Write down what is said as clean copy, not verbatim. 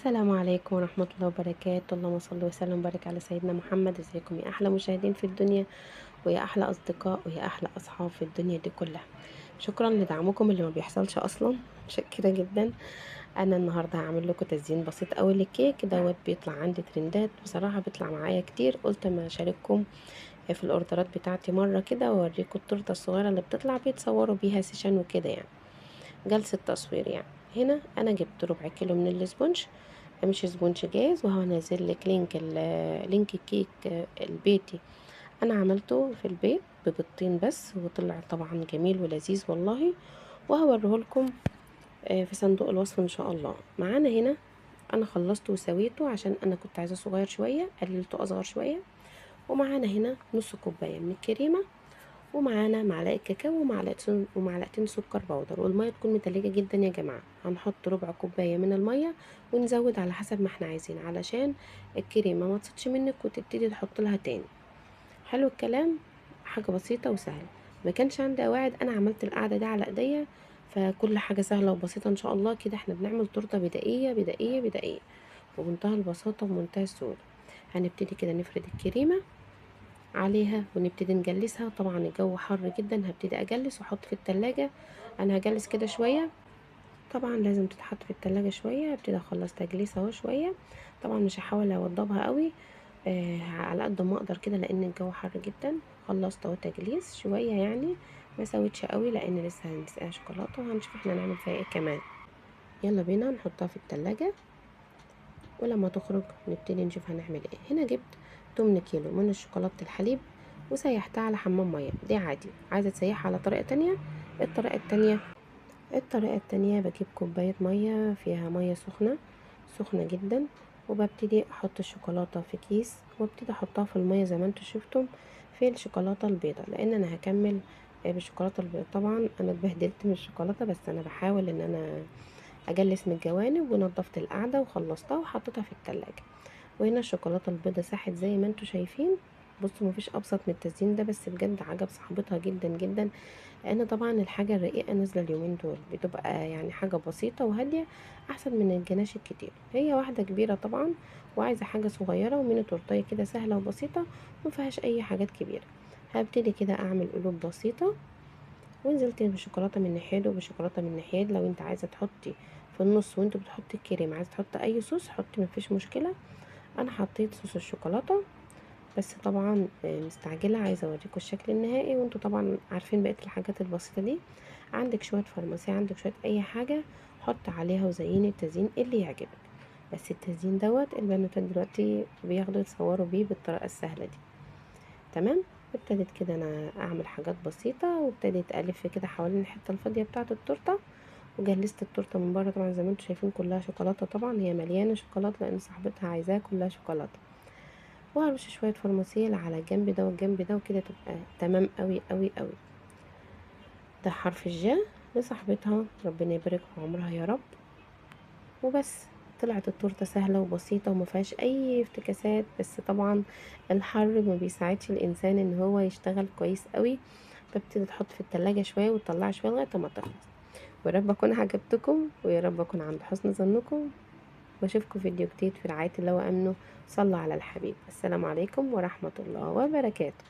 السلام عليكم ورحمة الله وبركاته. اللهم صل وسلم وبارك على سيدنا محمد. ازيكم يا احلى مشاهدين في الدنيا، ويا احلى اصدقاء، ويا احلى اصحاب في الدنيا دي كلها. شكرا لدعمكم اللي ما بيحصلش اصلا، متشكرة جدا. انا النهارده هعمل لكم تزيين بسيط قوي للكيك دوت، بيطلع عندي ترندات بصراحة، بيطلع معايا كتير، قلت ما اشارككم في الاوردرات بتاعتي مرة كده واوريكم التورتة الصغيرة اللي بتطلع بيتصوروا بيها session وكده، يعني جلسه تصوير يعني. هنا انا جبت ربع كيلو من ال sponge، مش sponge جاهز، وهو نازل لك link الكيك البيتي. انا عملته في البيت ببيضتين بس، وطلع طبعا جميل ولذيذ والله، وهوريه لكم في صندوق الوصف ان شاء الله. معانا هنا انا خلصته وسويته عشان انا كنت عايزاه صغير شوية، قللته اصغر شوية. ومعانا هنا نص كوباية من الكريمة، ومعانا معلقه كاكاو ومعلقتين سكر بودر، والمية تكون متلجه جدا يا جماعة. هنحط ربع كوباية من المية ونزود على حسب ما احنا عايزين، علشان الكريمة ما تصيدش منك وتبتدي تحط لها تاني. حلو الكلام، حاجة بسيطة وسهلة. ما كانش عندي قواعد، انا عملت القعدة دي على ايديا، فكل حاجة سهلة وبسيطة ان شاء الله. كده احنا بنعمل تورته بدائية بدائية بدائية وبمنتهى البساطة وبمنتهى السهولة. هنبتدي كده نفرد الكريمة عليها ونبتدي نجلسها. طبعا الجو حر جدا، هبتدي اجلس واحط في التلاجة. انا هجلس كده شوية، طبعا لازم تتحط في التلاجة شوية. هبتدي اخلص تجليس اهو شوية، طبعا مش هحاول اوضبها قوي، على قد ما اقدر كده لان الجو حر جدا. خلصت اهو تجليس شوية، يعني ما سويتش قوي لان لسه هنسقيها شوكولاتة وهنشوف احنا هنعمل فيها ايه كمان. يلا بينا نحطها في التلاجة، ولما تخرج نبتدي نشوف هنعمل ايه. هنا جبت 8 كيلو من الشوكولاتة الحليب وسيحتها على حمام مية، دي عادي. عايزه تسيحها على طريقه تانية، الطريقة التانية بجيب كوباية مية فيها مية سخنة سخنة جدا، وببتدي احط الشوكولاتة في كيس وابتدي احطها في المية زي ما انتم شفتم في الشوكولاتة البيضاء، لان انا هكمل بالشوكولاته البيضاء. طبعا انا اتبهدلت من الشوكولاتة، بس انا بحاول ان انا اجلس من الجوانب، ونضفت القعدة وخلصتها وحطيتها في التلاجة. وهنا الشوكولاتة البيضاء ساحت زي ما انتم شايفين. بصوا مفيش ابسط من التزيين ده، بس بجد عجب صاحبتها جدا جدا، لان طبعا الحاجة الرقيقة نازله اليومين دول بتبقى يعني حاجة بسيطة وهاديه احسن من الجناش الكتير. هي واحدة كبيرة طبعا وعايزه حاجة صغيرة وميني تورتيه كده سهلة وبسيطة ومفيهاش اي حاجات كبيرة. هبتدي كده اعمل قلوب بسيطة، ونزلت بالشوكولاته من ناحية وبالشوكولاته من ناحية. لو انت عايزه تحطي في النص وانت بتحطي الكريم، عايزه تحطي اي صوص حطي، مفيش مشكلة. انا حطيت صوص الشوكولاتة، بس طبعا مستعجلة عايزه اوريكم الشكل النهائي، وانتوا طبعا عارفين بقية الحاجات البسيطة دي. عندك شوية فرماسيه، عندك شوية اي حاجة حط عليها وزيني التزيين اللي يعجبك. بس التزيين دوت البنوتات دلوقتي بياخدوا يتصوروا بيه بالطريقة السهلة دي. تمام، ابتديت كده انا اعمل حاجات بسيطة، وابتديت الف كده حوالين الحتة الفاضيه بتاعه التورتة، وجلست التورتة من بره. طبعا زي ما انتوا شايفين كلها شوكولاتة، طبعا هي مليانة شوكولاتة لان صاحبتها عايزاها كلها شوكولاتة. وهرش شوية فرماسيل على الجنب ده والجنب ده، وكده تبقى تمام قوي قوي قوي. ده حرف الجا لصاحبتها، ربنا يبارك في عمرها يا رب. وبس طلعت التورتة سهلة وبسيطة وما فيهاش اي افتكاسات، بس طبعا الحر ما بيساعدش الانسان ان هو يشتغل كويس قوي، فبتبتدي تحط في التلاجة شوية وتطلع شوية لغاية ما تخلص. ويا رب اكون عجبتكم، ويا رب اكون عند حسن ظنكم، واشوفكم فيديو جديد في رعاية الله وامنه. صلوا على الحبيب. السلام عليكم ورحمة الله وبركاته.